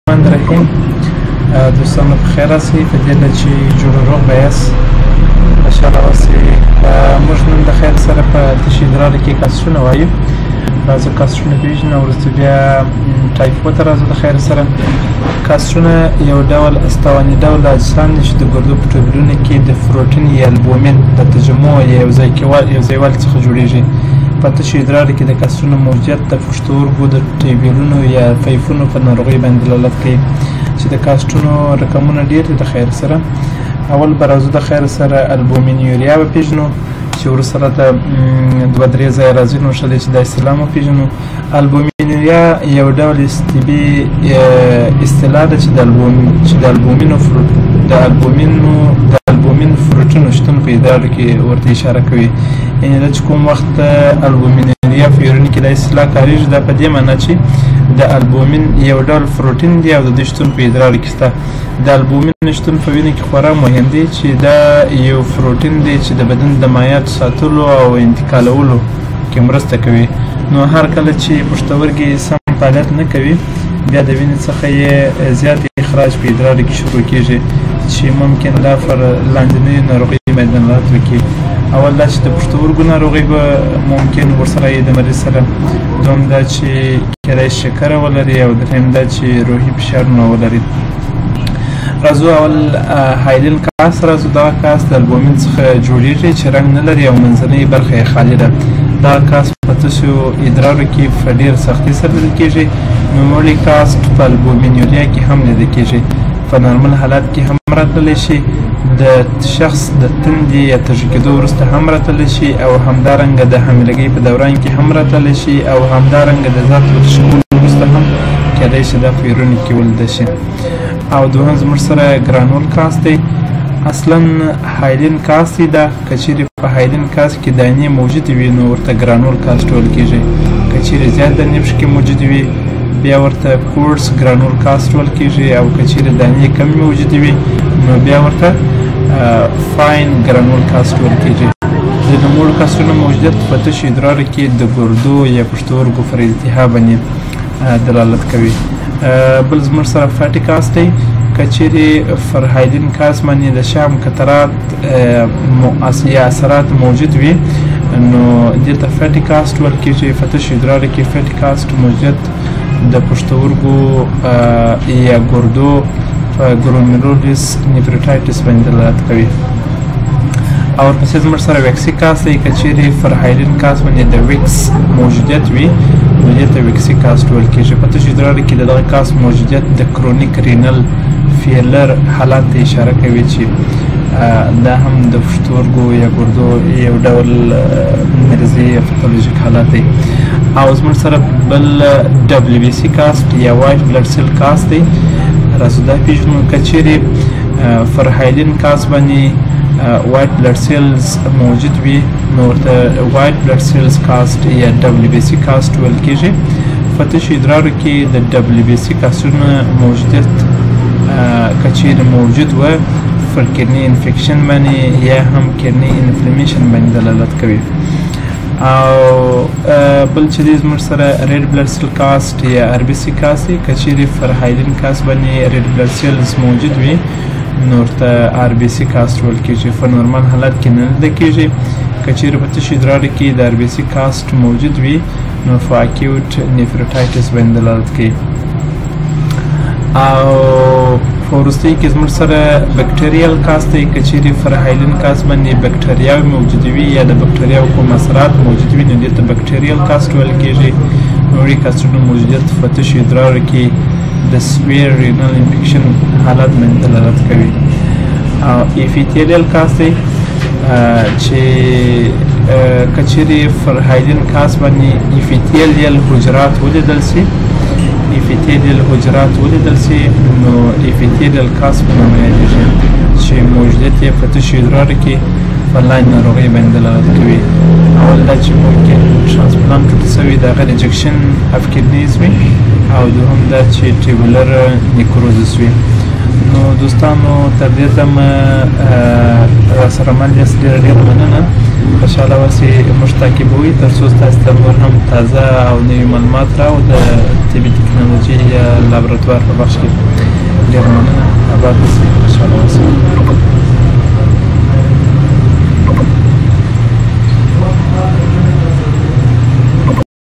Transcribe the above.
الرحمن الرحیم. دوستانو په خیر راسئ، په دې هیله چې جوړ و روغ به یاست، خوشحاله اوسئ. موږ نن د خیر سره په تشې ادرارو کې کاسټونه وایو. راځو کاسټونه پېژنو او وروسته بیا ټایفو ته راځو. د خیر سره کاسټونه یو ډول استواني ډول اجسام دي چې د ګردو په ټوبلونو کې د پروټین یا البومین د تجمع یا یو ځای والي څخه جوړیږي. په تشو ادرارو کې د کاسټونو موجودیت د پښتورګو د ټیبلونو یا پایپونو په ناروغۍ باندې دلالت کوي چې د کاسټونو رقمونه ډېر دي. د خیر سره اول به راځو، د خیر سره البومینیوریا به پېژنو چې وروسته راته دوه درې ځایه راځي، نو ښه دی چې دا اصطلاح مو پېژنو. البومینوریا یو ډول طبي اصطلاح ده چې د البومین فروټونو شتون په ادرارو کې ورته اشاره کوي. یعنې دا چې کوم وخت البومینوریا په یورین کې دا اصطلاح کارېږي، دا په دې معنی چې د البومین یو ډول پروټین دی او د دې شتون په ادرارو کې شته. د البومین شتون په وینه کې خورا مهم دی چې دا یو پروټین دی چې د بدن د مایعاتو ساتلو او انتقالولو کې مرسته کوي. نو هر کله چې پښتورګي سم فعالیت نه کوي، بیا د وینې څخه یې زیات اخراج په ادرارو کې شروع کیږي چې ممکن دا پر لاندینیو ناروغیو باندې دلالت وکړي. اول دا چې د پښتورګو ناروغي به ممکن ورسره یې د مریض سره، دوهم دا چې کیدای شکره ولري، او دریم دا چې روحي فشارونه ولري. راځو اول hyaline cast راځو. دغه cast د البومین څخه جوړیږي چې رنګ نه لري او منځنۍ برخه یې خالي ده. دغه cast په تشو ادرارو کې په ډېر سختۍ سره لیدل کیږي. نوموړی cast په البومینوریا کې هم لیدل کیږي، په نارمل حالت کې هم راتللی شي، د شخص د تندې یا تږي کېدو وروسته هم راتللی شي، او همدارنګه د حاملګۍ په دوران کې هم راتللی شي، او همدارنګه د ذات ورزش کولو وروسته هم کیدای شي دا په یورین کې ولیدل شي. او دوهم زموږ سره granule cast دی. اصلا hyaline cast دی. دا که چیرې په hyaline cast کې دانې موجودې وي نو ورته granule cast ویل کیږي. که چیرې زیات دانې پکې موجودې وي بیا ورته coarse granule cast ویل کیږي، او که چیرې دانې کمې موجودې وي نو بیا ورته fine granule cast ویل کیږي. د نوموړو کاسټونو موجودیت په تشو ادرارو کې د ګردو یا پښتورګو پر التهاب باندې دلالت کوي. بل زموږ سره fatty cast دی. که چیرې پر hyaline cast باندې د شحم قطرات یا اثرات موجود وي نو دې ته fatty cast ویل کیږي. په تشو ادرارو کې fatty cast موجودیت د پښتورګو یا ګردو په glomerulonephritis باندې دلالت کوي. او ورپسې زموږ سره waxy cast دی. که چیرې پر hyaline cast باندې د wax موجودیت وي نو دې ته waxy cast ویل کیږي. په تشو ادرارو کې د دغه cast موجودیت د chronic renal failure حالت ته اشاره کوي چې دا هم د پښتورګو یا ګردو یو ډول مرضي یا pathologic حالت دی. او زموږ سره بل WBC cast یا white blood cell cast دی. راځو دا پېژنو. که چیرې پر hyaline cast باندې white blood cells موجود وي نو ورته white blood cells cast یا WBC cast ویل کیږي. په تشو ادرارو کې د WBC کاستونه موجودیت که چیرې موجود وه پر kidney infection باندې یا هم kidney inflammation باندې دلالت کوي. او بل چې دی زموږ سره red blood cell cast یا RBC cast دی. که چیرې پر hyaline cast باندې red blood cells موجود وي نو ورته RBC cast ویل کیږي. په نورمال حالت کې نه لیدل کیږي. که چیرې په تشو ادرارو کې د RBC cast موجود وي نو په acute nephritis باندې دلالت کوي. او په وروستۍ کې زموږ سره bacterial cast دی. که چیرې پر hyaline cast باندې بکټریاوې موجودې وي یا د بکټریاو کوم اثرات موجود وي نو دې ته bacterial cast ویل کیږي. نوموړي کاستونو موجودیت په تشو ادرارو کې د severe renal infection حالت باندې دلالت کوي. او epithelial cast دی چې که چیرې پر hyaline cast باندې epithelial حجرات ولیدل شي، epithelial حجرات ولیدل شي نو epithelial cast په نامه یادېږي چې موجودیت یې په تشو ادرارو کې په لاندې ناروغۍ باندې دلالت کوي. اول دا چې ممکن transplant شوي د هغه rejection of kidneys وي، او دوهم دا چې tubular necrosis وي. نو دوستانو تر دې دمه راسره مل یاست، ډېره ډېره مننه. خوشحاله اوسئ. موږ تعقیبوئ تر څو ستاسو ته نور هم تازه او نوي معلومات راوړو د طبي ټکنالوژي یا لابراتوار په بخش کې. ډېره مننه، اباد اوسئ، خوشحاله اوسئ.